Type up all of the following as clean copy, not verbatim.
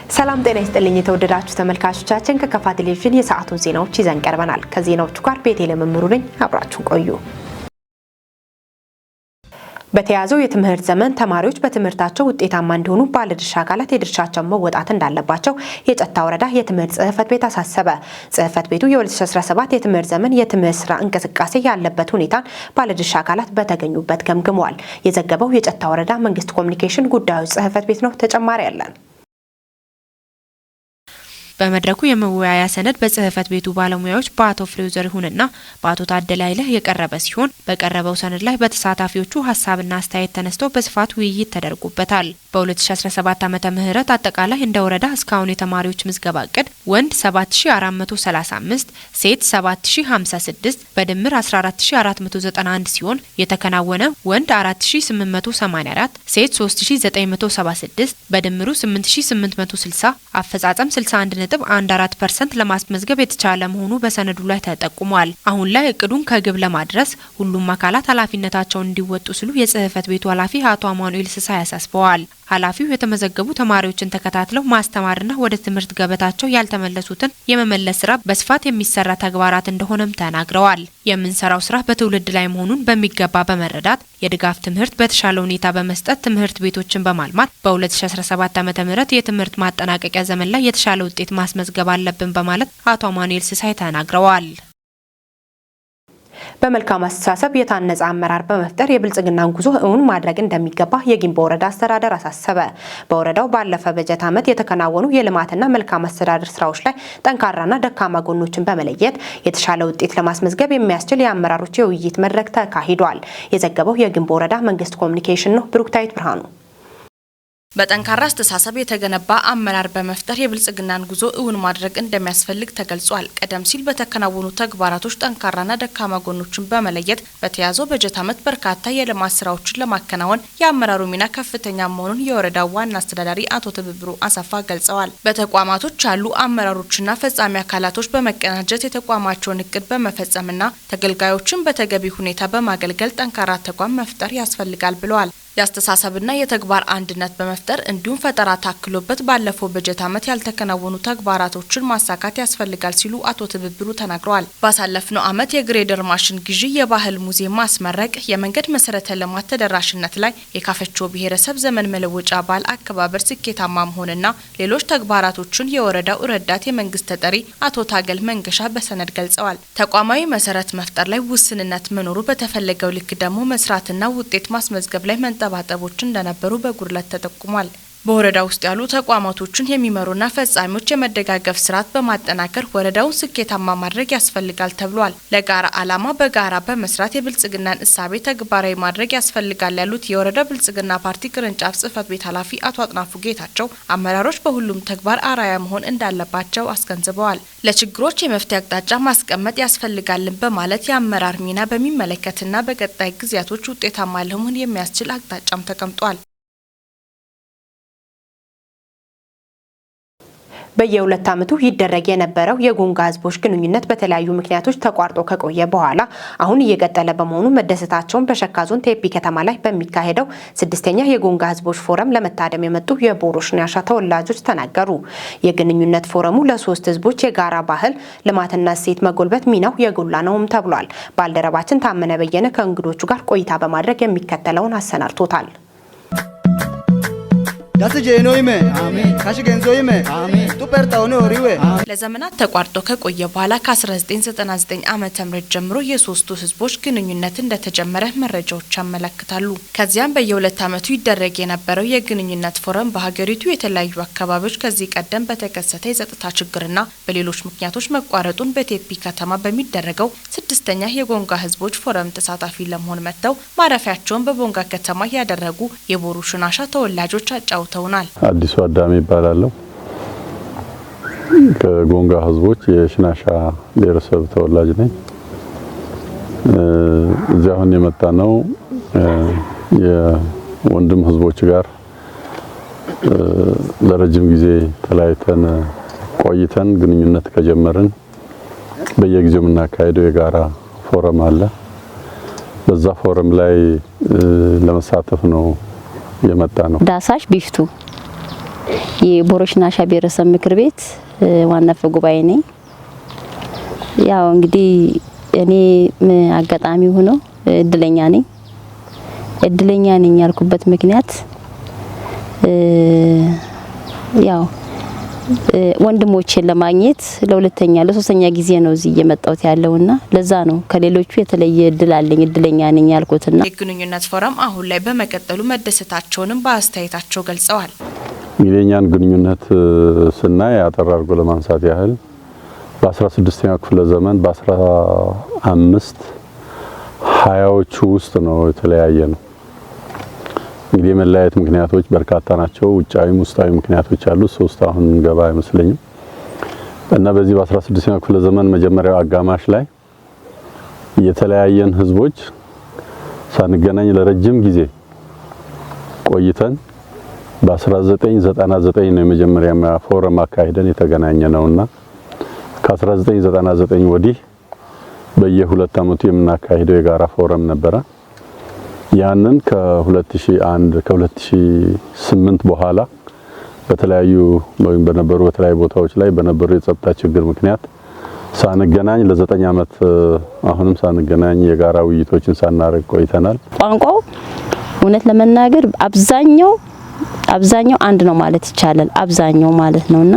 ሰላም ጤና ይስጥልኝ የተወደዳችሁ ተመልካቾቻችን፣ ከከፋ ቴሌቪዥን የሰዓቱን ዜናዎች ይዘን ቀርበናል። ከዜናዎቹ ጋር ቤቴል መምሩ ነኝ። አብራችሁን ቆዩ። በተያዘው የትምህርት ዘመን ተማሪዎች በትምህርታቸው ውጤታማ እንዲሆኑ ባለድርሻ አካላት የድርሻቸውን መወጣት እንዳለባቸው የጨታ ወረዳ የትምህርት ጽሕፈት ቤት አሳሰበ። ጽሕፈት ቤቱ የ2017 የትምህርት ዘመን የትምህርት ስራ እንቅስቃሴ ያለበት ሁኔታን ባለድርሻ አካላት በተገኙበት ገምግመዋል። የዘገበው የጨታ ወረዳ መንግስት ኮሚኒኬሽን ጉዳዮች ጽሕፈት ቤት ነው። ተጨማሪ አለን። በመድረኩ የመወያያ ሰነድ በጽህፈት ቤቱ ባለሙያዎች በአቶ ፍሬው ዘሪሁንና በአቶ ታደለ ኃይለ የቀረበ ሲሆን፣ በቀረበው ሰነድ ላይ በተሳታፊዎቹ ሀሳብና አስተያየት ተነስቶ በስፋት ውይይት ተደርጎበታል። በ2017 ዓመተ ምህረት አጠቃላይ እንደ ወረዳ እስካሁን የተማሪዎች ምዝገባ እቅድ ወንድ 7435፣ ሴት 7056፣ በድምር 14491 ሲሆን፣ የተከናወነ ወንድ 4884፣ ሴት 3976፣ በድምሩ 8860፣ አፈጻጸም 61.14% ለማስመዝገብ የተቻለ መሆኑ በሰነዱ ላይ ተጠቁሟል። አሁን ላይ እቅዱን ከግብ ለማድረስ ሁሉም አካላት ኃላፊነታቸውን እንዲወጡ ሲሉ የጽህፈት ቤቱ ኃላፊ አቶ አማኑኤል ስሳይ አሳስበዋል። ኃላፊው የተመዘገቡ ተማሪዎችን ተከታትለው ማስተማርና ወደ ትምህርት ገበታቸው ያልተመለሱትን የመመለስ ስራ በስፋት የሚሰራ ተግባራት እንደሆነም ተናግረዋል። የምንሰራው ስራ በትውልድ ላይ መሆኑን በሚገባ በመረዳት የድጋፍ ትምህርት በተሻለ ሁኔታ በመስጠት፣ ትምህርት ቤቶችን በማልማት በ2017 ዓ.ም የትምህርት ማጠናቀቂያ ዘመን ላይ የተሻለ ውጤት ማስመዝገብ አለብን በማለት አቶ አማኑኤል ስሳይ ተናግረዋል። በመልካም አስተሳሰብ የታነጸ አመራር በመፍጠር የብልጽግናን ጉዞ እውን ማድረግ እንደሚገባ የጊምቦ ወረዳ አስተዳደር አሳሰበ። በወረዳው ባለፈ በጀት ዓመት የተከናወኑ የልማትና መልካም አስተዳደር ስራዎች ላይ ጠንካራና ደካማ ጎኖችን በመለየት የተሻለ ውጤት ለማስመዝገብ የሚያስችል የአመራሮች የውይይት መድረክ ተካሂዷል። የዘገበው የጊምቦ ወረዳ መንግስት ኮሚኒኬሽን ነው። ብሩክታዊት ብርሃኑ። በጠንካራ አስተሳሰብ የተገነባ አመራር በመፍጠር የብልጽግናን ጉዞ እውን ማድረግ እንደሚያስፈልግ ተገልጿል። ቀደም ሲል በተከናወኑ ተግባራቶች ጠንካራና ደካማ ጎኖችን በመለየት በተያዘው በጀት ዓመት በርካታ የልማት ስራዎችን ለማከናወን የአመራሩ ሚና ከፍተኛ መሆኑን የወረዳው ዋና አስተዳዳሪ አቶ ትብብሩ አሰፋ ገልጸዋል። በተቋማቶች ያሉ አመራሮችና ፈጻሚ አካላቶች በመቀናጀት የተቋማቸውን እቅድ በመፈጸምና ተገልጋዮችን በተገቢ ሁኔታ በማገልገል ጠንካራ ተቋም መፍጠር ያስፈልጋል ብለዋል። የአስተሳሰብና የተግባር አንድነት በመፍጠር እንዲሁም ፈጠራ ታክሎበት ባለፈው በጀት ዓመት ያልተከናወኑ ተግባራቶችን ማሳካት ያስፈልጋል ሲሉ አቶ ትብብሩ ተናግረዋል። ባሳለፍነው ዓመት የግሬደር ማሽን ግዢ፣ የባህል ሙዚየም ማስመረቅ፣ የመንገድ መሰረተ ልማት ተደራሽነት ላይ፣ የካፈቾ ብሔረሰብ ዘመን መለወጫ በዓል አከባበር ስኬታማ መሆንና ሌሎች ተግባራቶችን የወረዳው ረዳት የመንግስት ተጠሪ አቶ ታገል መንገሻ በሰነድ ገልጸዋል። ተቋማዊ መሰረት መፍጠር ላይ ውስንነት መኖሩ፣ በተፈለገው ልክ ደግሞ መስራትና ውጤት ማስመዝገብ ላይ መንጠባጠቦች እንደነበሩ በጉድለት ተጠቁሟል። በወረዳ ውስጥ ያሉ ተቋማቶችን የሚመሩና ፈጻሚዎች የመደጋገፍ ስርዓት በማጠናከር ወረዳውን ስኬታማ ማድረግ ያስፈልጋል ተብሏል። ለጋራ ዓላማ በጋራ በመስራት የብልጽግናን እሳቤ ተግባራዊ ማድረግ ያስፈልጋል ያሉት የወረዳው ብልጽግና ፓርቲ ቅርንጫፍ ጽህፈት ቤት ኃላፊ አቶ አጥናፉ ጌታቸው አመራሮች በሁሉም ተግባር አርአያ መሆን እንዳለባቸው አስገንዝበዋል። ለችግሮች የመፍትሄ አቅጣጫ ማስቀመጥ ያስፈልጋልን በማለት የአመራር ሚና በሚመለከትና በቀጣይ ጊዜያቶች ውጤታማ ለመሆን የሚያስችል አቅጣጫም ተቀምጧል። በየሁለት ዓመቱ ይደረግ የነበረው የጎንጋ ህዝቦች ግንኙነት በተለያዩ ምክንያቶች ተቋርጦ ከቆየ በኋላ አሁን እየቀጠለ በመሆኑ መደሰታቸውን በሸካ ዞን ቴፒ ከተማ ላይ በሚካሄደው ስድስተኛ የጎንጋ ህዝቦች ፎረም ለመታደም የመጡ የቦሮ ሽናሻ ተወላጆች ተናገሩ። የግንኙነት ፎረሙ ለሶስት ህዝቦች የጋራ ባህል ልማትና እሴት መጎልበት ሚናው የጎላ ነውም ተብሏል። ባልደረባችን ታመነ በየነ ከእንግዶቹ ጋር ቆይታ በማድረግ የሚከተለውን አሰናድቶታል። ለዘመናት ተቋርጦ ከቆየ በኋላ ከ1999 ዓ.ም ጀምሮ የሶስቱ ህዝቦች ግንኙነት እንደተጀመረ መረጃዎች ያመለክታሉ። ከዚያም በየሁለት ዓመቱ ይደረግ የነበረው የግንኙነት ፎረም በሀገሪቱ የተለያዩ አካባቢዎች ከዚህ ቀደም በተከሰተ የጸጥታ ችግርና በሌሎች ምክንያቶች መቋረጡን በቴፒ ከተማ በሚደረገው ስድስተኛ የጎንጋ ህዝቦች ፎረም ተሳታፊ ለመሆን መጥተው ማረፊያቸውን በቦንጋ ከተማ ያደረጉ የቦሩ ሽናሻ ተወላጆች አጫውተውናል። አዲሱ አዳሚ ይባላለሁ። ከጎንጋ ህዝቦች የሽናሻ ብሔረሰብ ተወላጅ ነኝ። እዚህ አሁን የመጣ ነው የወንድም ህዝቦች ጋር ለረጅም ጊዜ ተለያይተን ቆይተን ግንኙነት ከጀመርን በየጊዜው የምናካሄደው የጋራ ፎረም አለ። በዛ ፎረም ላይ ለመሳተፍ ነው የመጣ ነው። ዳሳሽ ቢፍቱ። የቦሮ ሽናሻ ብሔረሰብ ምክር ቤት ዋና አፈ ጉባኤ ነኝ። ያው እንግዲህ እኔ አጋጣሚ ሆኖ እድለኛ ነኝ። እድለኛ ነኝ ያልኩበት ምክንያት ያው ወንድሞቼን ለማግኘት ለሁለተኛ ለሶስተኛ ጊዜ ነው እዚህ እየመጣሁት ያለውና ለዛ ነው ከሌሎቹ የተለየ እድል አለኝ፣ እድለኛ ነኝ ያልኩትና የግንኙነት ፎረም አሁን ላይ በመቀጠሉ መደሰታቸውንም በአስተያየታቸው ገልጸዋል። እንግዲህ የእኛን ግንኙነት ስናይ አጠር አድርጎ ለማንሳት ያህል በ16ኛው ክፍለ ዘመን በ1520ዎቹ ውስጥ ነው የተለያየ ነው። እንግዲህ የመለያየት ምክንያቶች በርካታ ናቸው። ውጫዊም ውስጣዊ ምክንያቶች አሉ። ሶስት አሁን ገባ አይመስለኝም። እና በዚህ በ16ኛው ክፍለ ዘመን መጀመሪያው አጋማሽ ላይ የተለያየን ህዝቦች ሳንገናኝ ለረጅም ጊዜ ቆይተን በ1999 ነው የመጀመሪያ ፎረም አካሂደን የተገናኘ ነውና ከ1999 ወዲህ በየሁለት አመቱ የምናካሂደው የጋራ ፎረም ነበረ። ያንን ከ2001 ከ2008 በኋላ በተለያዩ ወይም በነበሩ በተለያዩ ቦታዎች ላይ በነበሩ የጸጥታ ችግር ምክንያት ሳንገናኝ ለ9 አመት አሁንም ሳንገናኝ የጋራ ውይይቶችን ሳናደርግ ቆይተናል። ቋንቋው እውነት ለመናገር አብዛኛው አንድ ነው ማለት ይቻላል። አብዛኛው ማለት ነውና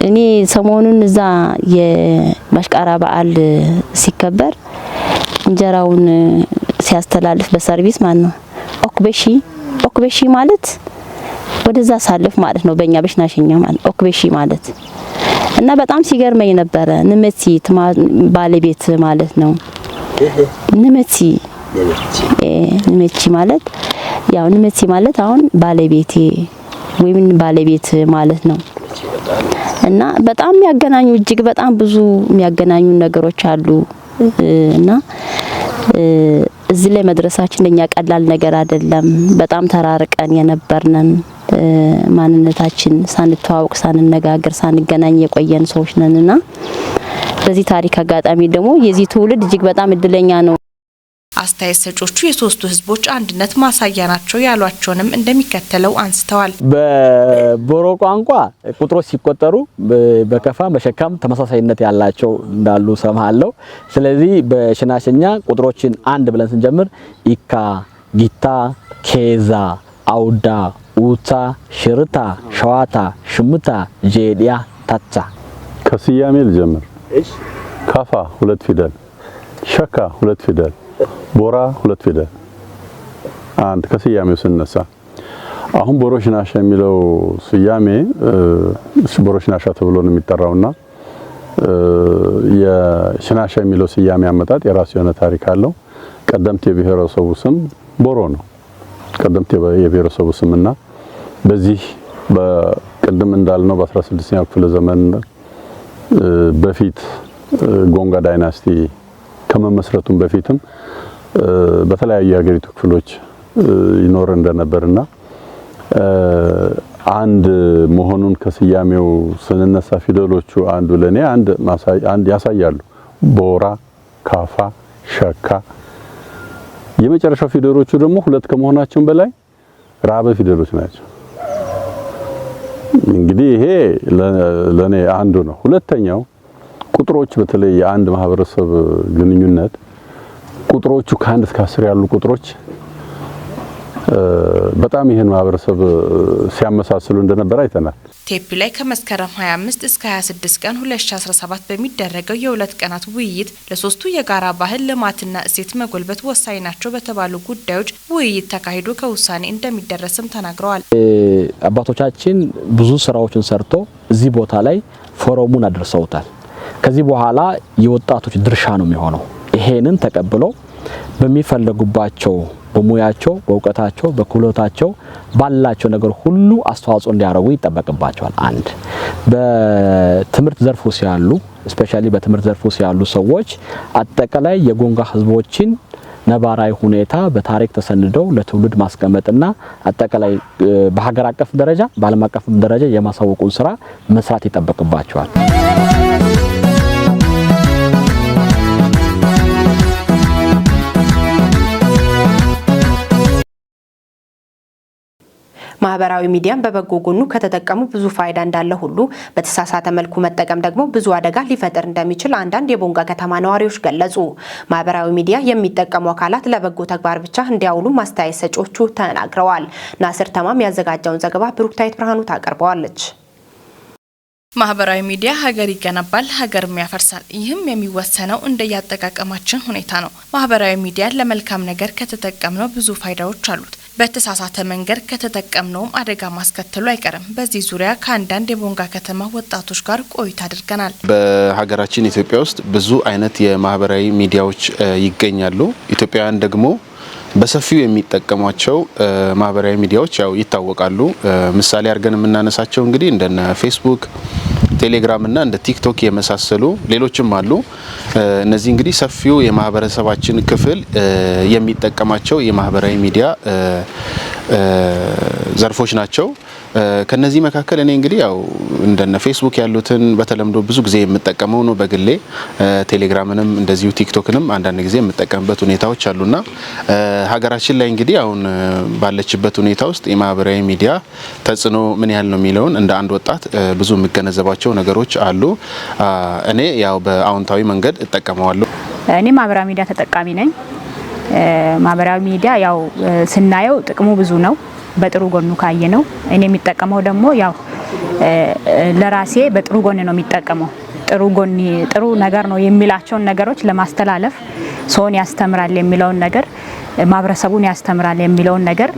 እኔ ሰሞኑን እዛ የባሽቃራ በዓል ሲከበር እንጀራውን ሲያስተላልፍ በሰርቪስ ማለት ነው ኦክበሺ ኦክበሺ ማለት ወደዛ ሳልፍ ማለት ነው በእኛ በሽናሽኛ ማለት ኦክበሺ ማለት እና በጣም ሲገርመኝ ነበረ። ንመቲ ባለቤት ማለት ነው። ንመቲ ንመቺ ማለት ያው ንመቲ ማለት አሁን ባለቤቴ ወይም ባለቤት ማለት ነው። እና በጣም የሚያገናኙ እጅግ በጣም ብዙ የሚያገናኙ ነገሮች አሉ እና እዚህ ላይ መድረሳችን ለኛ ቀላል ነገር አይደለም። በጣም ተራርቀን የነበርነን ማንነታችን ሳንተዋወቅ፣ ሳንነጋገር፣ ሳንገናኝ የቆየን ሰዎች ነንና በዚህ ታሪክ አጋጣሚ ደግሞ የዚህ ትውልድ እጅግ በጣም እድለኛ ነው። አስተያየት ሰጮቹ የሶስቱ ህዝቦች አንድነት ማሳያ ናቸው ያሏቸውንም እንደሚከተለው አንስተዋል። በቦሮ ቋንቋ ቁጥሮች ሲቆጠሩ በከፋም በሸካም ተመሳሳይነት ያላቸው እንዳሉ ሰማለሁ። ስለዚህ በሽናሽኛ ቁጥሮችን አንድ ብለን ስንጀምር ኢካ፣ ጊታ፣ ኬዛ፣ አውዳ፣ ኡታ፣ ሽርታ፣ ሸዋታ፣ ሽምታ፣ ጄዲያ፣ ታታ። ከስያሜ ልጀምር። ካፋ ሁለት ፊደል፣ ሸካ ሁለት ፊደል፣ ቦራ ሁለት ፊደል። አንድ ከስያሜው ስነሳ አሁን ቦሮ ሽናሻ የሚለው ስያሜ ቦሮ ሽናሻ ተብሎ ነው የሚጠራውና የሽናሻ የሚለው ስያሜ አመጣጥ የራሱ የሆነ ታሪክ አለው። ቀደምት የብሔረሰቡ ስም ቦሮ ነው። ቀደምት የብሔረሰቡ ስምና በዚህ በቅድም እንዳልነው በ16ኛው ክፍለ ዘመን በፊት ጎንጋ dynasty ከመመስረቱም በፊትም በተለያዩ የሀገሪቱ ክፍሎች ይኖር እንደነበርና አንድ መሆኑን ከስያሜው ስንነሳ ፊደሎቹ አንዱ ለኔ አንድ ያሳያሉ። ቦራ፣ ካፋ፣ ሸካ። የመጨረሻው ፊደሎቹ ደግሞ ሁለት ከመሆናቸው በላይ ራበ ፊደሎች ናቸው። እንግዲህ ይሄ ለኔ አንዱ ነው። ሁለተኛው ቁጥሮች በተለይ የአንድ ማህበረሰብ ግንኙነት ቁጥሮቹ ከአንድ እስከ 10 ያሉ ቁጥሮች በጣም ይሄን ማህበረሰብ ሲያመሳስሉ እንደነበር አይተናል። ቴፒ ላይ ከመስከረም 25 እስከ 26 ቀን 2017 በሚደረገው የሁለት ቀናት ውይይት ለሶስቱ የጋራ ባህል ልማትና እሴት መጎልበት ወሳኝ ናቸው በተባሉ ጉዳዮች ውይይት ተካሂዶ ከውሳኔ እንደሚደረስም ተናግረዋል። አባቶቻችን ብዙ ስራዎችን ሰርቶ እዚህ ቦታ ላይ ፎረሙን አድርሰውታል። ከዚህ በኋላ የወጣቶች ድርሻ ነው የሚሆነው። ይሄንን ተቀብለው በሚፈለጉባቸው በሙያቸው፣ በእውቀታቸው፣ በክህሎታቸው ባላቸው ነገር ሁሉ አስተዋጽኦ እንዲያደርጉ ይጠበቅባቸዋል። አንድ በትምህርት ዘርፉ ሲያሉ specially በትምህርት ዘርፉ ሲያሉ ሰዎች አጠቃላይ የጎንጋ ህዝቦችን ነባራዊ ሁኔታ በታሪክ ተሰንደው ለትውልድ ማስቀመጥና አጠቃላይ በሀገር አቀፍ ደረጃ በዓለም አቀፍ ደረጃ የማሳወቁን ስራ መስራት ይጠበቅባቸዋል። ማህበራዊ ሚዲያን በበጎ ጎኑ ከተጠቀሙ ብዙ ፋይዳ እንዳለ ሁሉ በተሳሳተ መልኩ መጠቀም ደግሞ ብዙ አደጋ ሊፈጥር እንደሚችል አንዳንድ የቦንጋ ከተማ ነዋሪዎች ገለጹ። ማህበራዊ ሚዲያ የሚጠቀሙ አካላት ለበጎ ተግባር ብቻ እንዲያውሉ አስተያየት ሰጪዎቹ ተናግረዋል። ናስር ተማም ያዘጋጀውን ዘገባ ብሩክታይት ብርሃኑ ታቀርበዋለች። ማህበራዊ ሚዲያ ሀገር ይገነባል፣ ሀገርም ያፈርሳል። ይህም የሚወሰነው እንደየአጠቃቀማችን ሁኔታ ነው። ማህበራዊ ሚዲያን ለመልካም ነገር ከተጠቀምነው ብዙ ፋይዳዎች አሉት። በተሳሳተ መንገድ ከተጠቀምነውም አደጋ ማስከተሉ አይቀርም። በዚህ ዙሪያ ከአንዳንድ የቦንጋ ከተማ ወጣቶች ጋር ቆይታ አድርገናል። በሀገራችን ኢትዮጵያ ውስጥ ብዙ አይነት የማህበራዊ ሚዲያዎች ይገኛሉ። ኢትዮጵያውያን ደግሞ በሰፊው የሚጠቀሟቸው ማህበራዊ ሚዲያዎች ያው ይታወቃሉ። ምሳሌ አድርገን የምናነሳቸው እንግዲህ እንደነ ፌስቡክ፣ ቴሌግራም እና እንደ ቲክቶክ የመሳሰሉ ሌሎችም አሉ። እነዚህ እንግዲህ ሰፊው የማህበረሰባችን ክፍል የሚጠቀማቸው የማህበራዊ ሚዲያ ዘርፎች ናቸው። ከነዚህ መካከል እኔ እንግዲህ ያው እንደነ ፌስቡክ ያሉትን በተለምዶ ብዙ ጊዜ የምጠቀመው ነው በግሌ። ቴሌግራምንም እንደዚሁ፣ ቲክቶክንም አንዳንድ ጊዜ የምጠቀምበት ሁኔታዎች አሉና ሀገራችን ላይ እንግዲህ አሁን ባለችበት ሁኔታ ውስጥ የማህበራዊ ሚዲያ ተጽዕኖ ምን ያህል ነው የሚለውን እንደ አንድ ወጣት ብዙ የምገነዘባቸው ነገሮች አሉ። እኔ ያው በአዎንታዊ መንገድ እጠቀመዋለሁ። እኔ ማህበራዊ ሚዲያ ተጠቃሚ ነኝ። ማህበራዊ ሚዲያ ያው ስናየው ጥቅሙ ብዙ ነው፣ በጥሩ ጎኑ ካየ ነው። እኔ የሚጠቀመው ደግሞ ያው ለራሴ በጥሩ ጎን ነው የሚጠቀመው። ጥሩ ጎን፣ ጥሩ ነገር ነው የሚላቸውን ነገሮች ለማስተላለፍ፣ ሰውን ያስተምራል የሚለውን ነገር፣ ማህበረሰቡን ያስተምራል የሚለውን ነገር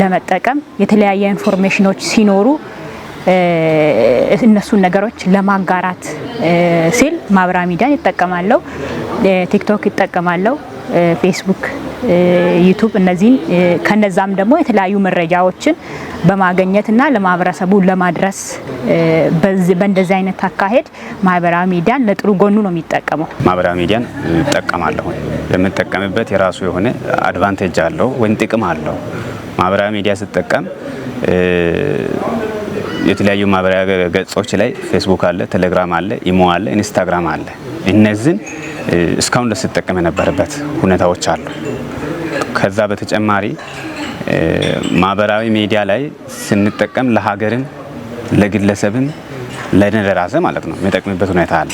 ለመጠቀም፣ የተለያየ information ኖች ሲኖሩ እነሱን ነገሮች ለማጋራት ሲል ማህበራዊ ሚዲያን እጠቀማለሁ። ቲክቶክ እጠቀማለሁ፣ ፌስቡክ፣ ዩቱብ፣ እነዚህን ከነዛም ደግሞ የተለያዩ መረጃዎችን በማግኘትና ለማህበረሰቡ ለማድረስ በእንደዚህ አይነት አካሄድ ማህበራዊ ሚዲያን ለጥሩ ጎኑ ነው የሚጠቀመው። ማህበራዊ ሚዲያን እጠቀማለሁ። የምጠቀምበት የራሱ የሆነ advantage አለው ወይም ጥቅም አለው። ማህበራዊ ሚዲያ ስጠቀም የተለያዩ ማህበራዊ ገጾች ላይ ፌስቡክ አለ፣ ቴሌግራም አለ፣ ኢሞ አለ፣ ኢንስታግራም አለ። እነዚህን እስካሁን ድረስ ስጠቀም የነበረበት ሁኔታዎች አሉ። ከዛ በተጨማሪ ማህበራዊ ሚዲያ ላይ ስንጠቀም ለሀገርም ለግለሰብም ለእኔ ለራሴ ማለት ነው የሚጠቅምበት ሁኔታ አለ።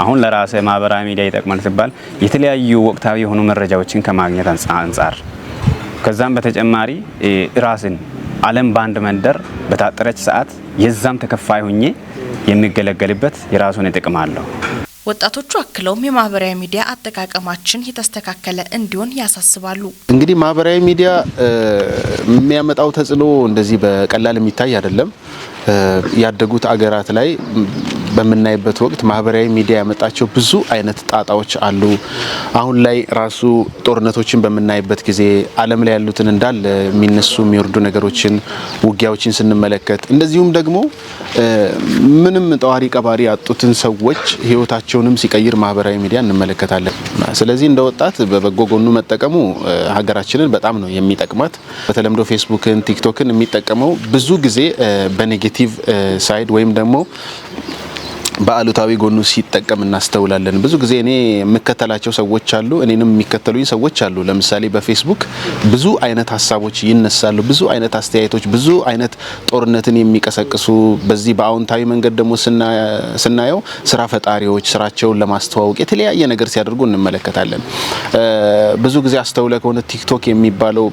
አሁን ለራሴ ማህበራዊ ሚዲያ ይጠቅማል ሲባል የተለያዩ ወቅታዊ የሆኑ መረጃዎችን ከማግኘት አንጻር፣ ከዛም በተጨማሪ ራስን ዓለም በአንድ መንደር በታጠረች ሰዓት የዛም ተከፋይ ሆኜ የሚገለገልበት የራሱን ጥቅም አለው። ወጣቶቹ አክለውም የማህበራዊ ሚዲያ አጠቃቀማችን የተስተካከለ እንዲሆን ያሳስባሉ። እንግዲህ ማህበራዊ ሚዲያ የሚያመጣው ተጽዕኖ እንደዚህ በቀላል የሚታይ አይደለም። ያደጉት አገራት ላይ በምናይበት ወቅት ማህበራዊ ሚዲያ ያመጣቸው ብዙ አይነት ጣጣዎች አሉ። አሁን ላይ ራሱ ጦርነቶችን በምናይበት ጊዜ ዓለም ላይ ያሉትን እንዳለ የሚነሱ የሚወርዱ ነገሮችን፣ ውጊያዎችን ስንመለከት፣ እንደዚሁም ደግሞ ምንም ጠዋሪ ቀባሪ ያጡትን ሰዎች ህይወታቸውንም ሲቀይር ማህበራዊ ሚዲያ እንመለከታለን። ስለዚህ እንደ ወጣት በበጎ ጎኑ መጠቀሙ ሀገራችንን በጣም ነው የሚጠቅማት። በተለምዶ ፌስቡክን፣ ቲክቶክን የሚጠቀመው ብዙ ጊዜ በ negative side ወይም ደግሞ በአሉታዊ ጎኑ ሲጠቀም እናስተውላለን። ብዙ ጊዜ እኔ የምከተላቸው ሰዎች አሉ፣ እኔንም የሚከተሉኝ ሰዎች አሉ። ለምሳሌ በፌስቡክ ብዙ አይነት ሀሳቦች ይነሳሉ፣ ብዙ አይነት አስተያየቶች፣ ብዙ አይነት ጦርነትን የሚቀሰቅሱ፣ በዚህ በአዎንታዊ መንገድ ደግሞ ስናየው ስራ ፈጣሪዎች ስራቸውን ለማስተዋወቅ የተለያየ ነገር ሲያደርጉ እንመለከታለን። ብዙ ጊዜ አስተውለህ ከሆነ ቲክቶክ የሚባለው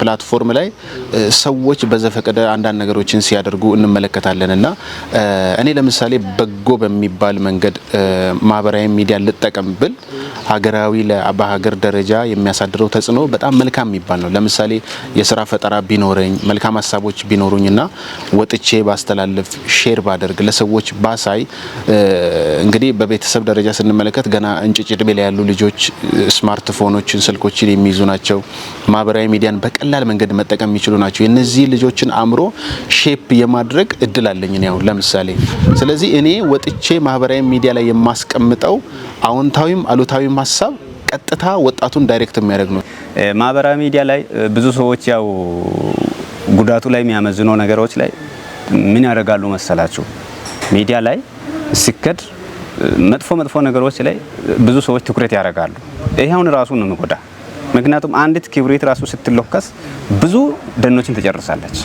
platform ላይ ሰዎች በዘፈቀደ አንዳንድ ነገሮችን ሲያደርጉ እንመለከታለን። እና እኔ ለምሳሌ በጎ በሚባል መንገድ ማህበራዊ ሚዲያ ልጠቀም ብል ሀገራዊ በሀገር ደረጃ የሚያሳድረው ተጽዕኖ በጣም መልካም የሚባል ነው። ለምሳሌ የስራ ፈጠራ ቢኖረኝ፣ መልካም ሀሳቦች ቢኖሩኝና ወጥቼ ባስተላልፍ፣ share ባደርግ፣ ለሰዎች ባሳይ፣ እንግዲህ በቤተሰብ ደረጃ ስንመለከት ገና እንጭጭ እድሜ ላይ ያሉ ልጆች ስማርትፎኖችን፣ ስልኮችን የሚይዙ ናቸው። ማህበራዊ ሚዲያን በቀላል መንገድ መጠቀም የሚችሉ ናቸው። የነዚህ ልጆችን አእምሮ shape የማድረግ እድል አለኝ እኔ አሁን ለምሳሌ። ስለዚህ እኔ ወጥቼ ማህበራዊ ሚዲያ ላይ የማስቀምጠው አዎንታዊም አሉታዊም ሀሳብ ቀጥታ ወጣቱን direct የሚያደርግ ነው። ማህበራዊ ሚዲያ ላይ ብዙ ሰዎች ያው ጉዳቱ ላይ የሚያመዝነው ነገሮች ላይ ምን ያደርጋሉ መሰላችሁ? ሚዲያ ላይ ሲከድ መጥፎ መጥፎ ነገሮች ላይ ብዙ ሰዎች ትኩረት ያደርጋሉ። ይሄ አሁን ራሱን ነው የሚጎዳ። ምክንያቱም አንዲት ክብሪት ራሱ ስትለኮስ ብዙ ደኖችን ትጨርሳለች።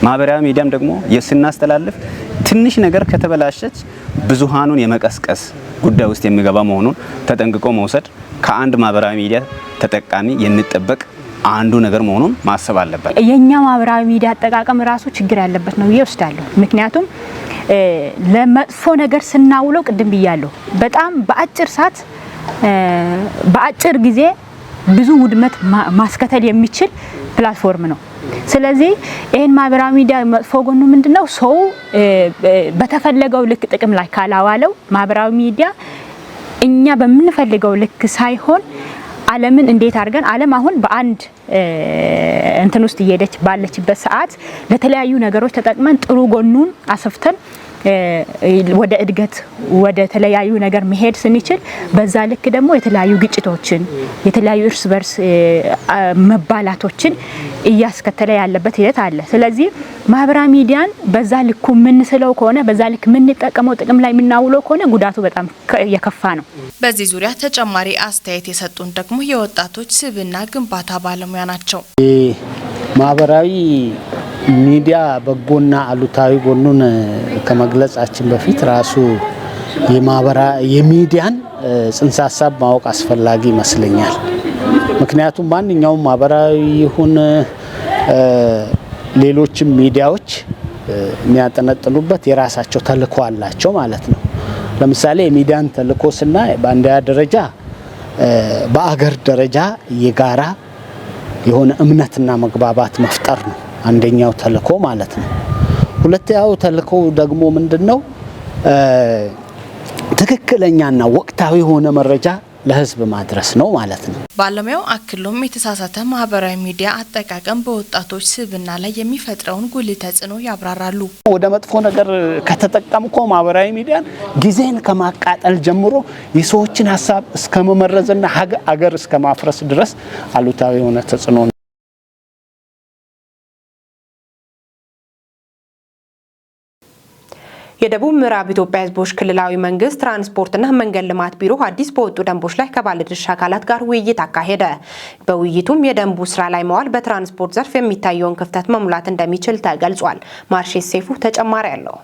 ማህበራዊ ሚዲያም ደግሞ ስናስተላልፍ ትንሽ ነገር ከተበላሸች ብዙሃኑን የመቀስቀስ ጉዳይ ውስጥ የሚገባ መሆኑን ተጠንቅቆ መውሰድ ከአንድ ማህበራዊ ሚዲያ ተጠቃሚ የሚጠበቅ አንዱ ነገር መሆኑን ማሰብ አለበት። የኛ ማህበራዊ ሚዲያ አጠቃቀም ራሱ ችግር ያለበት ነው ብዬ እወስዳለሁ። ምክንያቱም ለመጥፎ ነገር ስናውለው ቅድም ብያለሁ፣ በጣም በአጭር ሰዓት፣ በአጭር ጊዜ ብዙ ውድመት ማስከተል የሚችል platform ነው። ስለዚህ ይህን ማህበራዊ ሚዲያ መጥፎ ጎኑ ምንድነው? ሰው በተፈለገው ልክ ጥቅም ላይ ካላዋለው፣ ማህበራዊ ሚዲያ እኛ በምንፈልገው ልክ ሳይሆን ዓለምን እንዴት አድርገን፣ ዓለም አሁን በአንድ እንትን ውስጥ እየሄደች ባለችበት ሰዓት፣ ለተለያዩ ነገሮች ተጠቅመን ጥሩ ጎኑን አስፍተን ወደ እድገት፣ ወደ ተለያዩ ነገር መሄድ ስንችል፣ በዛ ልክ ደግሞ የተለያዩ ግጭቶችን፣ የተለያዩ እርስ በርስ መባላቶችን እያስከተለ ያለበት ሂደት አለ። ስለዚህ ማህበራዊ ሚዲያን በዛ ልኩ የምንስለው ከሆነ፣ በዛ ልክ የምንጠቀመው፣ ጥቅም ላይ የምናውለው ከሆነ ጉዳቱ በጣም የከፋ ነው። በዚህ ዙሪያ ተጨማሪ አስተያየት የሰጡን ደግሞ የወጣቶች ስብዕና ግንባታ ባለሙያ ናቸው። ማህበራዊ ሚዲያ በጎና አሉታዊ ጎኑን ከመግለጻችን በፊት ራሱ የሚዲያን ጽንሰ ሀሳብ ማወቅ አስፈላጊ ይመስለኛል። ምክንያቱም ማንኛውም ማህበራዊ ይሁን ሌሎችም ሚዲያዎች የሚያጠነጥኑበት የራሳቸው ተልዕኮ አላቸው ማለት ነው። ለምሳሌ የሚዲያን ተልዕኮ ስናይ በአንደኛ ደረጃ በአገር ደረጃ የጋራ የሆነ እምነትና መግባባት መፍጠር ነው አንደኛው ተልዕኮ ማለት ነው። ሁለተኛው ተልዕኮ ደግሞ ምንድነው? ትክክለኛና ወቅታዊ የሆነ መረጃ ለሕዝብ ማድረስ ነው ማለት ነው። ባለሙያው አክሎም የተሳሳተ ማህበራዊ ሚዲያ አጠቃቀም በወጣቶች ስብዕና ላይ የሚፈጥረውን ጉልህ ተጽዕኖ ያብራራሉ። ወደ መጥፎ ነገር ከተጠቀምኮ ማህበራዊ ሚዲያን ጊዜን ከማቃጠል ጀምሮ የሰዎችን ሀሳብ እስከ መመረዝና አገር እስከ ማፍረስ ድረስ አሉታዊ የሆነ ተጽዕኖ። የደቡብ ምዕራብ ኢትዮጵያ ሕዝቦች ክልላዊ መንግስት ትራንስፖርትና መንገድ ልማት ቢሮ አዲስ በወጡ ደንቦች ላይ ከባለድርሻ አካላት ጋር ውይይት አካሄደ። በውይይቱም የደንቡ ስራ ላይ መዋል በትራንስፖርት ዘርፍ የሚታየውን ክፍተት መሙላት እንደሚችል ተገልጿል። ማርሼ ሴፉ ተጨማሪ አለው።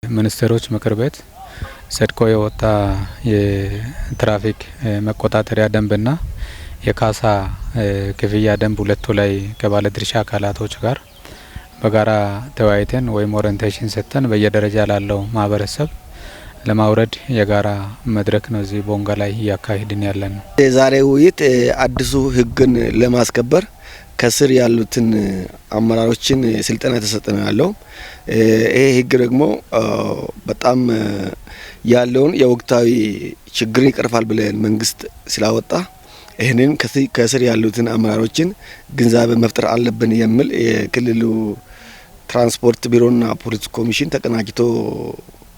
ሚኒስቴሮች ምክር ቤት ጸድቆ የወጣ የትራፊክ መቆጣጠሪያ ደንብና የካሳ ክፍያ ደንብ ሁለቱ ላይ ከባለድርሻ አካላቶች ጋር በጋራ ተወያይተን ወይም orientation ሰጥተን በየደረጃ ላለው ማህበረሰብ ለማውረድ የጋራ መድረክ ነው እዚህ ቦንጋ ላይ እያካሄድን ያለ ነው። የዛሬ ውይይት አዲሱ ሕግን ለማስከበር ከስር ያሉትን አመራሮችን ስልጠና የተሰጠ ነው ያለው። ይሄ ሕግ ደግሞ በጣም ያለውን የወቅታዊ ችግርን ይቀርፋል ብለን መንግስት ስላወጣ ይህንን ከስር ያሉትን አመራሮችን ግንዛቤ መፍጠር አለብን የሚል የክልሉ ትራንስፖርት ቢሮና ፖሊስ ኮሚሽን ተቀናጅቶ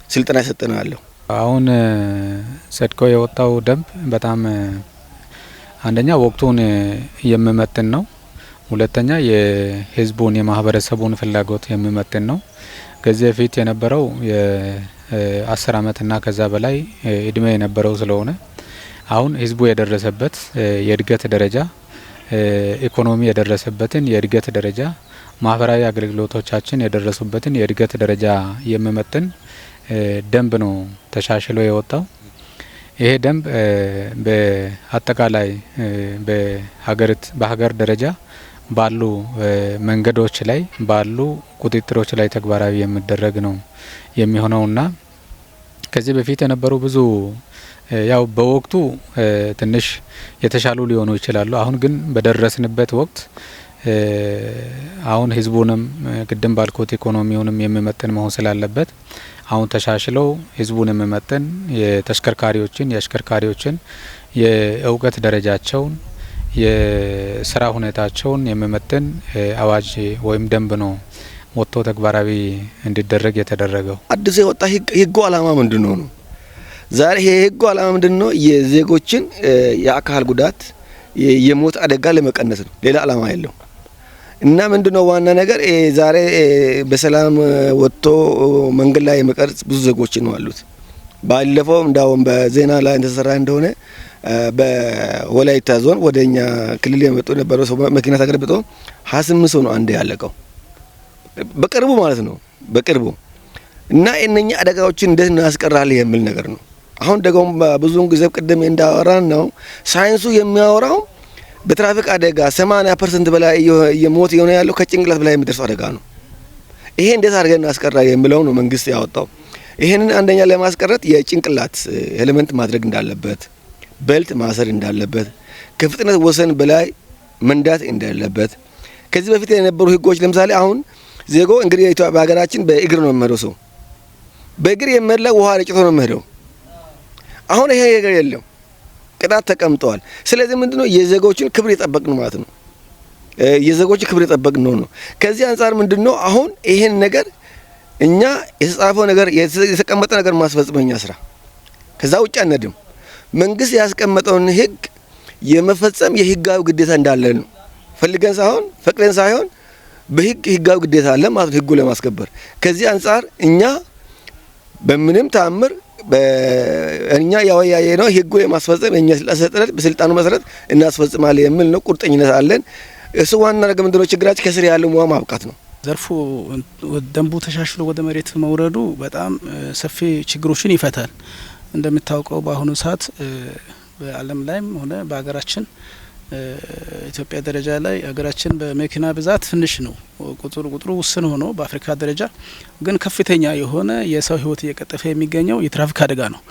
ስልጠና የሰጠ ነው ያለው። አሁን ጸድቆ የወጣው ደንብ በጣም አንደኛ ወቅቱን የሚመጥን ነው። ሁለተኛ የህዝቡን፣ የማህበረሰቡን ፍላጎት የሚመጥን ነው። ከዚህ በፊት የነበረው የ10 አመትና ከዛ በላይ እድሜ የነበረው ስለሆነ አሁን ህዝቡ የደረሰበት የእድገት ደረጃ፣ ኢኮኖሚ የደረሰበትን የእድገት ደረጃ፣ ማህበራዊ አገልግሎቶቻችን የደረሱበትን የእድገት ደረጃ የሚመጥን ደንብ ነው ተሻሽሎ የወጣው። ይሄ ደንብ በአጠቃላይ በሀገር ደረጃ ባሉ መንገዶች ላይ ባሉ ቁጥጥሮች ላይ ተግባራዊ የሚደረግ ነው የሚሆነውና ከዚህ በፊት የነበሩ ብዙ ያው በወቅቱ ትንሽ የተሻሉ ሊሆኑ ይችላሉ። አሁን ግን በደረስንበት ወቅት አሁን ህዝቡንም ቅድም ባልኩት ኢኮኖሚውንም የሚመጥን መሆን ስላለበት አሁን ተሻሽለው ህዝቡን የሚመጥን የተሽከርካሪዎችን፣ የአሽከርካሪዎችን የእውቀት ደረጃቸውን፣ የስራ ሁኔታቸውን የሚመጥን አዋጅ ወይም ደንብ ነው ወጥቶ ተግባራዊ እንዲደረግ የተደረገው። አዲሱ የወጣ ህጉ አላማ ምንድን ነው ነው? ዛሬ ይሄ ህጉ አላማ ምንድን ነው? የዜጎችን የአካል ጉዳት፣ የሞት አደጋ ለመቀነስ ነው። ሌላ አላማ የለው። እና ምንድነው ዋና ነገር፣ ዛሬ በሰላም ወጥቶ መንገድ ላይ የመቀርጽ ብዙ ዜጎች ነው አሉት። ባለፈው እንዳውም በዜና ላይ እንደተሰራ እንደሆነ በወላይታ ዞን ወደኛ ክልል የመጡ የነበረው ሰው መኪና ተገልብጦ 28 ሰው ነው አንድ ያለቀው በቅርቡ ማለት ነው በቅርቡ። እና እነኛ አደጋዎችን እንዴት እናስቀራለን የሚል ነገር ነው። አሁን ደግሞ ብዙውን ጊዜ ቅድም እንዳወራን ነው፣ ሳይንሱ የሚያወራው በትራፊክ አደጋ 80% በላይ የሞት የሆነ ያለው ከጭንቅላት በላይ የሚደርሰው አደጋ ነው። ይሄ እንዴት አድርገን እናስቀራ የሚለው ነው መንግስት ያወጣው። ይሄንን አንደኛ ለማስቀረት የጭንቅላት ሄልመንት ማድረግ እንዳለበት፣ belt ማሰር እንዳለበት፣ ከፍጥነት ወሰን በላይ መንዳት እንዳለበት። ከዚህ በፊት የነበሩ ህጎች ለምሳሌ አሁን ዜጎ እንግዲህ በሀገራችን በእግር ነው የሚሄደው፣ ሰው በእግር የሚሄድ ውሃ ረጭቶ ነው የሚሄደው። አሁን ይሄ ነገር የለም፣ ቅጣት ተቀምጠዋል። ስለዚህ ምንድነው የዜጎችን ክብር የጠበቅን ማለት ነው። የዜጎችን ክብር የጠበቅን ነው። ከዚህ አንጻር ምንድነው አሁን ይሄን ነገር እኛ የተጻፈው ነገር የተቀመጠ ነገር ማስፈጸም እኛ ስራ፣ ከዛ ውጭ አንሄድም። መንግስት ያስቀመጠውን ህግ የመፈጸም የህጋዊ ግዴታ እንዳለ ነው። ፈልገን ሳይሆን ፈቅደን ሳይሆን በህግ ህጋዊ ግዴታ አለ ማለት ነው፣ ህጉ ለማስከበር። ከዚህ አንጻር እኛ በምንም ተአምር እኛ ያወያየ ነው ህጉ የማስፈጸም የኛ ስልጣን ሰጥተን በስልጣኑ መሰረት እናስፈጽማለን የሚል ነው። ቁርጠኝነት አለን። እሱ ዋና ነገር ምንድነው ችግራችን ከስር ያለው ሙያ ማብቃት ነው። ዘርፉ ደንቡ ተሻሽሎ ወደ መሬት መውረዱ በጣም ሰፊ ችግሮችን ይፈታል። እንደሚታወቀው በአሁኑ ሰዓት በዓለም ላይም ሆነ በሀገራችን ኢትዮጵያ ደረጃ ላይ ሀገራችን በመኪና ብዛት ትንሽ ነው፣ ቁጥሩ ውስን ሆኖ በአፍሪካ ደረጃ ግን ከፍተኛ የሆነ የሰው ሕይወት እየቀጠፈ የሚገኘው የትራፊክ አደጋ ነው።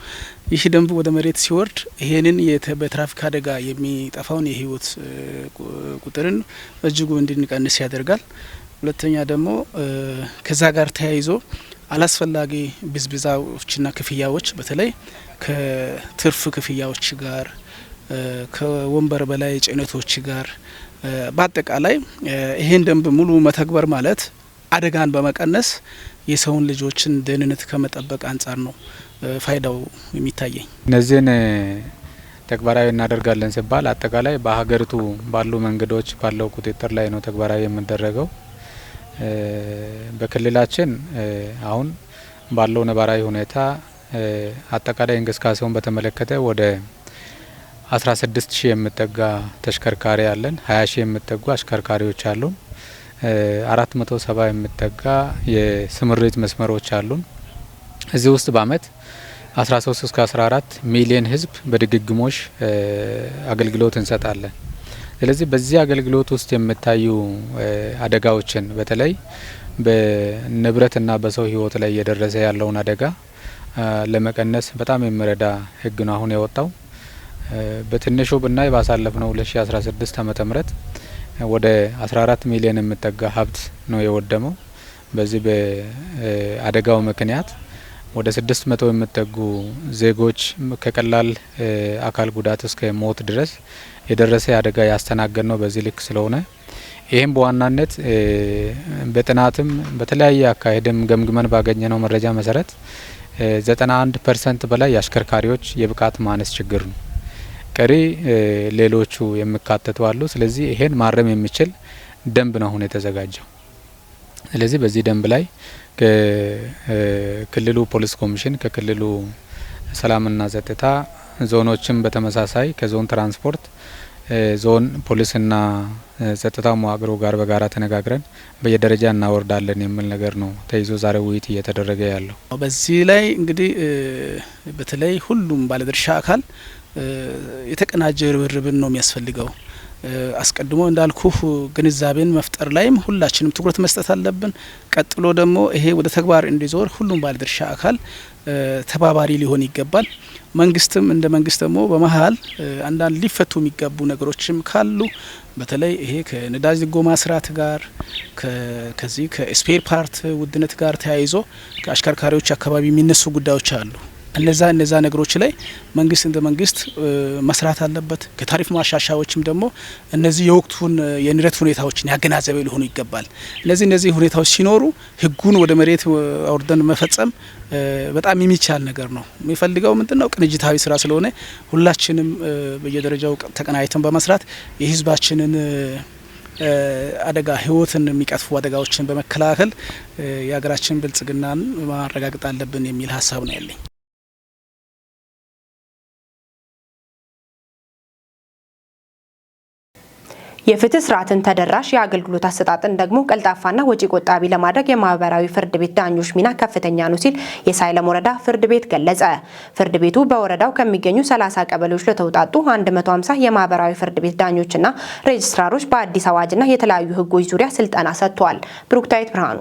ይህ ደንብ ወደ መሬት ሲወርድ ይሄንን በትራፊክ አደጋ የሚጠፋውን የሕይወት ቁጥርን በእጅጉ እንድንቀንስ ያደርጋል። ሁለተኛ ደግሞ ከዛ ጋር ተያይዞ አላስፈላጊ ብዝብዛዎችና ክፍያዎች፣ በተለይ ከትርፍ ክፍያዎች ጋር፣ ከወንበር በላይ ጭነቶች ጋር፣ በአጠቃላይ ይሄን ደንብ ሙሉ መተግበር ማለት አደጋን በመቀነስ የሰውን ልጆችን ደህንነት ከመጠበቅ አንጻር ነው ፋይዳው የሚታየኝ። እነዚህን ተግባራዊ እናደርጋለን ሲባል አጠቃላይ በሀገሪቱ ባሉ መንገዶች ባለው ቁጥጥር ላይ ነው ተግባራዊ የሚደረገው። በክልላችን አሁን ባለው ነባራዊ ሁኔታ አጠቃላይ እንቅስቃሴውን በተመለከተ ወደ 16 ሺህ የሚጠጋ ተሽከርካሪ አለን። 20 ሺህ የሚጠጉ አሽከርካሪዎች አሉን። 470 የሚጠጋ የስምሪት መስመሮች አሉን። እዚህ ውስጥ በአመት 13 እስከ 14 ሚሊዮን ህዝብ በድግግሞሽ አገልግሎት እንሰጣለን። ስለዚህ በዚህ አገልግሎት ውስጥ የሚታዩ አደጋዎችን፣ በተለይ በንብረትና በሰው ህይወት ላይ እየደረሰ ያለውን አደጋ ለመቀነስ በጣም የሚረዳ ህግ ነው አሁን የወጣው። በትንሹ ብናይ ባሳለፍነው 2016 ዓመተ ምህረት ወደ 14 ሚሊዮን የሚጠጋ ሀብት ነው የወደመው። በዚህ በአደጋው ምክንያት ወደ 600 የሚጠጉ ዜጎች ከቀላል አካል ጉዳት እስከ ሞት ድረስ የደረሰ አደጋ ያስተናገድ ነው በዚህ ልክ ስለሆነ፣ ይህም በዋናነት በጥናትም በተለያየ አካሄድም ገምግመን ባገኘነው መረጃ መሰረት 91% በላይ የአሽከርካሪዎች የብቃት ማነስ ችግር ነው። ቀሪ ሌሎቹ የሚካተቱ አሉ። ስለዚህ ይሄን ማረም የሚችል ደንብ ነው አሁን የተዘጋጀው። ስለዚህ በዚህ ደንብ ላይ ከክልሉ ፖሊስ ኮሚሽን፣ ከክልሉ ሰላምና ጸጥታ፣ ዞኖችም በተመሳሳይ ከዞን ትራንስፖርት፣ ዞን ፖሊስና ጸጥታ መዋቅሩ ጋር በጋራ ተነጋግረን በየደረጃ እናወርዳለን የሚል ነገር ነው ተይዞ ዛሬ ውይይት እየተደረገ ያለው። በዚህ ላይ እንግዲህ በተለይ ሁሉም ባለድርሻ አካል የተቀናጀ ርብርብን ነው የሚያስፈልገው። አስቀድሞ እንዳልኩህ ግንዛቤን መፍጠር ላይም ሁላችንም ትኩረት መስጠት አለብን። ቀጥሎ ደግሞ ይሄ ወደ ተግባር እንዲዞር ሁሉም ባለድርሻ አካል ተባባሪ ሊሆን ይገባል። መንግስትም እንደ መንግስት ደግሞ በመሀል አንዳንድ ሊፈቱ የሚገቡ ነገሮችም ካሉ፣ በተለይ ይሄ ከነዳጅ ድጎማ ስርዓት ጋር፣ ከዚህ ከ spare part ውድነት ጋር ተያይዞ ከአሽከርካሪዎች አካባቢ የሚነሱ ጉዳዮች አሉ። እነዛ ነገሮች ላይ መንግስት እንደ መንግስት መስራት አለበት። ከታሪፍ ማሻሻያዎችም ደግሞ እነዚህ የወቅቱን የንረት ሁኔታዎችን ያገናዘበ ሊሆኑ ይገባል። እነዚህ ሁኔታዎች ሲኖሩ ህጉን ወደ መሬት አውርደን መፈጸም በጣም የሚቻል ነገር ነው። የሚፈልገው ምንድነው? ቅንጅታዊ ስራ ስለሆነ ሁላችንም በየደረጃው ተቀናጅተን በመስራት የህዝባችንን አደጋ፣ ህይወትን የሚቀጥፉ አደጋዎችን በመከላከል የሀገራችን ብልጽግናን ማረጋገጥ አለብን የሚል ሀሳብ ነው ያለኝ። የፍትህ ስርዓትን ተደራሽ፣ የአገልግሎት አሰጣጥን ደግሞ ቀልጣፋና ወጪ ቆጣቢ ለማድረግ የማህበራዊ ፍርድ ቤት ዳኞች ሚና ከፍተኛ ነው ሲል የሳይለም ወረዳ ፍርድ ቤት ገለጸ። ፍርድ ቤቱ በወረዳው ከሚገኙ 30 ቀበሌዎች ለተውጣጡ 150 የማህበራዊ ፍርድ ቤት ዳኞችና ሬጅስትራሮች በአዲስ አዋጅና የተለያዩ ህጎች ዙሪያ ስልጠና ሰጥቷል። ብሩክታዊት ብርሃኑ።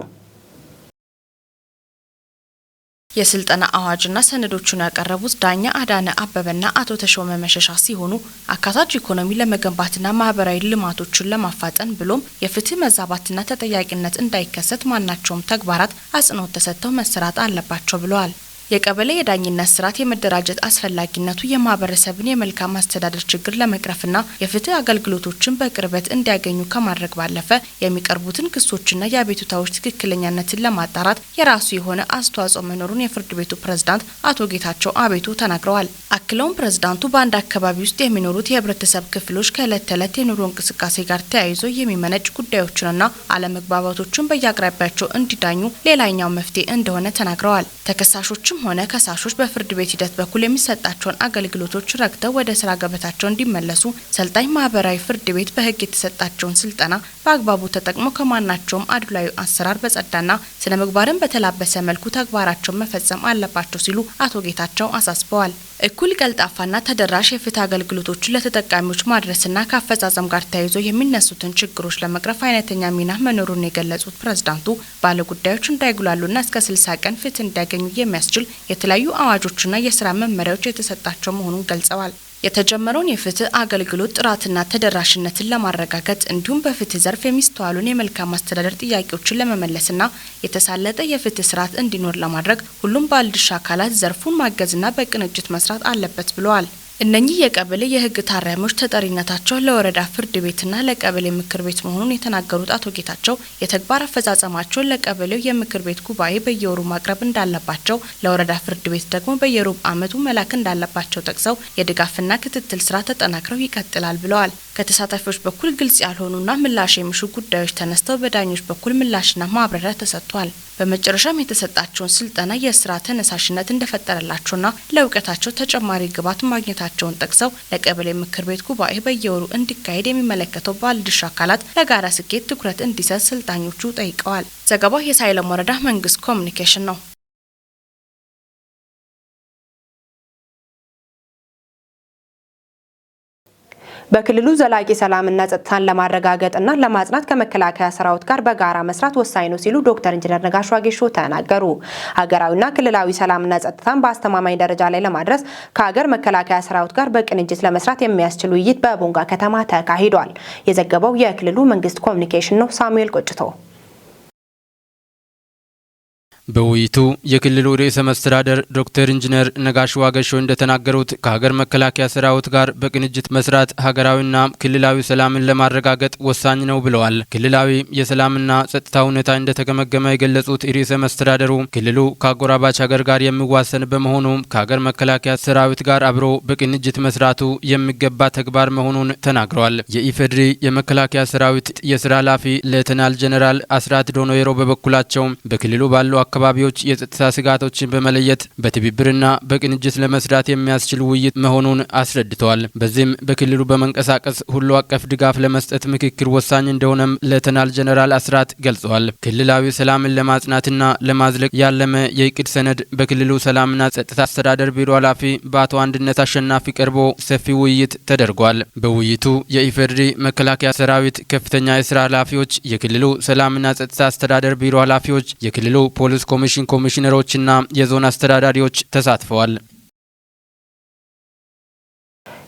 የስልጠና አዋጅና ሰነዶቹን ያቀረቡት ዳኛ አዳነ አበበና አቶ ተሾመ መሸሻ ሲሆኑ፣ አካታች ኢኮኖሚ ለመገንባትና ማህበራዊ ልማቶችን ለማፋጠን ብሎም የፍትህ መዛባትና ተጠያቂነት እንዳይከሰት ማናቸውም ተግባራት አጽንኦት ተሰጥተው መሰራት አለባቸው ብለዋል። የቀበሌ የዳኝነት ስርዓት የመደራጀት አስፈላጊነቱ የማህበረሰብን የመልካም አስተዳደር ችግር ለመቅረፍና የፍትህ አገልግሎቶችን በቅርበት እንዲያገኙ ከማድረግ ባለፈ የሚቀርቡትን ክሶችና የአቤቱታዎች ትክክለኛነትን ለማጣራት የራሱ የሆነ አስተዋጽኦ መኖሩን የፍርድ ቤቱ ፕሬዝዳንት አቶ ጌታቸው አቤቱ ተናግረዋል። አክለውም ፕሬዝዳንቱ በአንድ አካባቢ ውስጥ የሚኖሩት የህብረተሰብ ክፍሎች ከእለት ተዕለት የኑሮ እንቅስቃሴ ጋር ተያይዞ የሚመነጭ ጉዳዮችንና አለመግባባቶችን በየአቅራቢያቸው እንዲዳኙ ሌላኛው መፍትሄ እንደሆነ ተናግረዋል። ተከሳሾችም ሆነ ከሳሾች በፍርድ ቤት ሂደት በኩል የሚሰጣቸውን አገልግሎቶች ረክተው ወደ ስራ ገበታቸው እንዲመለሱ ሰልጣኝ ማህበራዊ ፍርድ ቤት በህግ የተሰጣቸውን ስልጠና በአግባቡ ተጠቅሞ ከማናቸውም አድሏዊ አሰራር በጸዳና ስነ ምግባርን በተላበሰ መልኩ ተግባራቸውን መፈጸም አለባቸው ሲሉ አቶ ጌታቸው አሳስበዋል። እኩል፣ ቀልጣፋና ተደራሽ የፍትህ አገልግሎቶችን ለተጠቃሚዎች ማድረስና ከአፈጻጸም ጋር ተያይዞ የሚነሱትን ችግሮች ለመቅረፍ አይነተኛ ሚና መኖሩን የገለጹት ፕሬዝዳንቱ፣ ባለጉዳዮች እንዳይጉላሉና እስከ 60 ቀን ፍትህ እንዲያገኙ የሚያስችል የተለያዩ አዋጆችና የስራ መመሪያዎች የተሰጣቸው መሆኑን ገልጸዋል። የተጀመረውን የፍትህ አገልግሎት ጥራትና ተደራሽነትን ለማረጋገጥ እንዲሁም በፍትህ ዘርፍ የሚስተዋሉን የመልካም አስተዳደር ጥያቄዎችን ለመመለስና የተሳለጠ የፍትህ ስርዓት እንዲኖር ለማድረግ ሁሉም ባለድርሻ አካላት ዘርፉን ማገዝና በቅንጅት መስራት አለበት ብለዋል። እነኚህ የቀበሌ የህግ ታራሚዎች ተጠሪነታቸው ለወረዳ ፍርድ ቤትና ለቀበሌ ምክር ቤት መሆኑን የተናገሩት አቶ ጌታቸው፣ የተግባር አፈጻጸማቸውን ለቀበሌው የምክር ቤት ጉባኤ በየወሩ ማቅረብ እንዳለባቸው፣ ለወረዳ ፍርድ ቤት ደግሞ በየሩብ ዓመቱ መላክ እንዳለባቸው ጠቅሰው የድጋፍና ክትትል ስራ ተጠናክረው ይቀጥላል ብለዋል። ከተሳታፊዎች በኩል ግልጽ ያልሆኑና ምላሽ የሚሹ ጉዳዮች ተነስተው በዳኞች በኩል ምላሽና ማብራሪያ ተሰጥቷል። በመጨረሻም የተሰጣቸውን ስልጠና የስራ ተነሳሽነት እንደፈጠረላቸውና ለእውቀታቸው ተጨማሪ ግብዓት ማግኘታቸውን ጠቅሰው ለቀበሌ ምክር ቤት ጉባኤ በየወሩ እንዲካሄድ የሚመለከተው ባለድርሻ አካላት ለጋራ ስኬት ትኩረት እንዲሰጥ ሰልጣኞቹ ጠይቀዋል። ዘገባው የሳይለም ወረዳ መንግስት ኮሚኒኬሽን ነው። በክልሉ ዘላቂ ሰላምና ጸጥታን ለማረጋገጥና ለማጽናት ከመከላከያ ሰራዊት ጋር በጋራ መስራት ወሳኝ ነው ሲሉ ዶክተር ኢንጂነር ነጋሽ ዋጌሾ ተናገሩ። ሀገራዊና ክልላዊ ሰላምና ጸጥታን በአስተማማኝ ደረጃ ላይ ለማድረስ ከሀገር መከላከያ ሰራዊት ጋር በቅንጅት ለመስራት የሚያስችል ውይይት በቦንጋ ከተማ ተካሂዷል። የዘገበው የክልሉ መንግስት ኮሚኒኬሽን ነው። ሳሙኤል ቆጭቶ። በውይይቱ የክልሉ ርዕሰ መስተዳደር ዶክተር ኢንጂነር ነጋሽ ዋጌሾ እንደተናገሩት፣ ከሀገር መከላከያ ሰራዊት ጋር በቅንጅት መስራት ሀገራዊና ክልላዊ ሰላምን ለማረጋገጥ ወሳኝ ነው ብለዋል። ክልላዊ የሰላምና ጸጥታ ሁኔታ እንደተገመገመ የገለጹት ርዕሰ መስተዳደሩ፣ ክልሉ ከአጎራባች ሀገር ጋር የሚዋሰን በመሆኑ ከሀገር መከላከያ ሰራዊት ጋር አብሮ በቅንጅት መስራቱ የሚገባ ተግባር መሆኑን ተናግረዋል። የኢፌዴሪ የመከላከያ ሰራዊት የስራ ኃላፊ ሌተናል ጄኔራል አስራት ዶኖዬሮ በበኩላቸው፣ በክልሉ ባሉ አካባቢዎች የጸጥታ ስጋቶችን በመለየት በትብብርና በቅንጅት ለመስራት የሚያስችል ውይይት መሆኑን አስረድተዋል። በዚህም በክልሉ በመንቀሳቀስ ሁሉ አቀፍ ድጋፍ ለመስጠት ምክክር ወሳኝ እንደሆነም ሌተናል ጄኔራል አስራት ገልጸዋል። ክልላዊ ሰላምን ለማጽናትና ለማዝለቅ ያለመ የእቅድ ሰነድ በክልሉ ሰላምና ጸጥታ አስተዳደር ቢሮ ኃላፊ በአቶ አንድነት አሸናፊ ቀርቦ ሰፊ ውይይት ተደርጓል። በውይይቱ የኢፌዴሪ መከላከያ ሰራዊት ከፍተኛ የስራ ኃላፊዎች፣ የክልሉ ሰላምና ጸጥታ አስተዳደር ቢሮ ኃላፊዎች፣ የክልሉ ፖሊስ ኮሚሽን ኮሚሽነሮችና የዞን አስተዳዳሪዎች ተሳትፈዋል።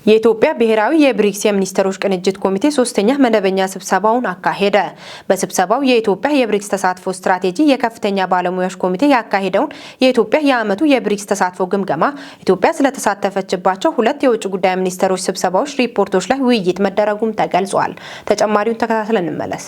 የኢትዮጵያ ብሔራዊ የብሪክስ የሚኒስትሮች ቅንጅት ኮሚቴ ሶስተኛ መደበኛ ስብሰባውን አካሄደ። በስብሰባው የኢትዮጵያ የብሪክስ ተሳትፎ ስትራቴጂ፣ የከፍተኛ ባለሙያዎች ኮሚቴ ያካሄደውን የኢትዮጵያ የዓመቱ የብሪክስ ተሳትፎ ግምገማ፣ ኢትዮጵያ ስለተሳተፈችባቸው ሁለት የውጭ ጉዳይ ሚኒስትሮች ስብሰባዎች ሪፖርቶች ላይ ውይይት መደረጉም ተገልጿል። ተጨማሪውን ተከታትለን እንመለስ።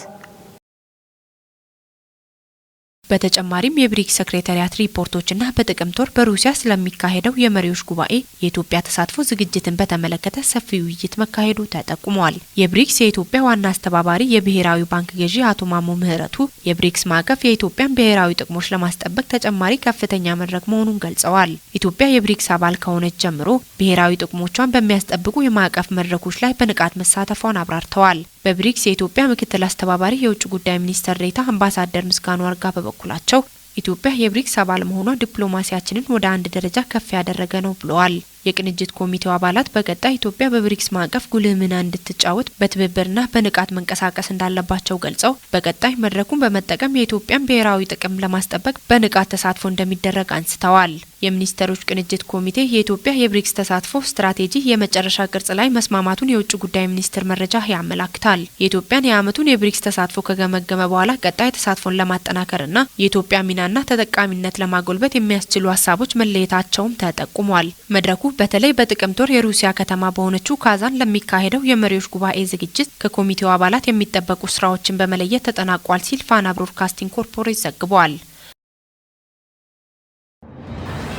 በተጨማሪም የብሪክስ ሴክሬታሪያት ሪፖርቶችና በጥቅምት ወር በሩሲያ ስለሚካሄደው የመሪዎች ጉባኤ የኢትዮጵያ ተሳትፎ ዝግጅትን በተመለከተ ሰፊ ውይይት መካሄዱ ተጠቁሟል። የብሪክስ የኢትዮጵያ ዋና አስተባባሪ የብሔራዊ ባንክ ገዢ አቶ ማሞ ምህረቱ፣ የብሪክስ ማዕቀፍ የኢትዮጵያን ብሔራዊ ጥቅሞች ለማስጠበቅ ተጨማሪ ከፍተኛ መድረክ መሆኑን ገልጸዋል። ኢትዮጵያ የብሪክስ አባል ከሆነች ጀምሮ ብሔራዊ ጥቅሞቿን በሚያስጠብቁ የማዕቀፍ መድረኮች ላይ በንቃት መሳተፏን አብራርተዋል። በብሪክስ የኢትዮጵያ ምክትል አስተባባሪ የውጭ ጉዳይ ሚኒስትር ዴኤታ አምባሳደር ምስጋኑ አርጋ በበኩላቸው ኢትዮጵያ የብሪክስ አባል መሆኗ ዲፕሎማሲያችንን ወደ አንድ ደረጃ ከፍ ያደረገ ነው ብለዋል። የቅንጅት ኮሚቴው አባላት በቀጣይ ኢትዮጵያ በብሪክስ ማዕቀፍ ጉልህ ሚና እንድትጫወት በትብብርና በንቃት መንቀሳቀስ እንዳለባቸው ገልጸው፣ በቀጣይ መድረኩን በመጠቀም የኢትዮጵያን ብሔራዊ ጥቅም ለማስጠበቅ በንቃት ተሳትፎ እንደሚደረግ አንስተዋል። የሚኒስትሮች ቅንጅት ኮሚቴ የኢትዮጵያ የብሪክስ ተሳትፎ ስትራቴጂ የመጨረሻ ቅርጽ ላይ መስማማቱን የውጭ ጉዳይ ሚኒስቴር መረጃ ያመላክታል። የኢትዮጵያን የዓመቱን የብሪክስ ተሳትፎ ከገመገመ በኋላ ቀጣይ ተሳትፎን ለማጠናከርና የኢትዮጵያ ሚናና ተጠቃሚነት ለማጎልበት የሚያስችሉ ሀሳቦች መለየታቸውም ተጠቁሟል። መድረኩ በተለይ በጥቅምት ወር የሩሲያ ከተማ በሆነችው ካዛን ለሚካሄደው የመሪዎች ጉባኤ ዝግጅት ከኮሚቴው አባላት የሚጠበቁ ስራዎችን በመለየት ተጠናቋል ሲል ፋና ብሮድካስቲንግ ኮርፖሬት ዘግቧል።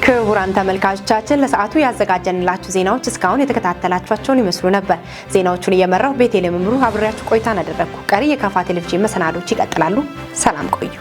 ክቡራን ተመልካቾቻችን፣ ለሰዓቱ ያዘጋጀንላችሁ ዜናዎች እስካሁን የተከታተላችኋቸውን ይመስሉ ነበር። ዜናዎቹን እየመራሁ ቤቴል ምምሩ አብሬያችሁ ቆይታን አደረግኩ። ቀሪ የካፋ ቴሌቪዥን መሰናዶች ይቀጥላሉ። ሰላም ቆዩ።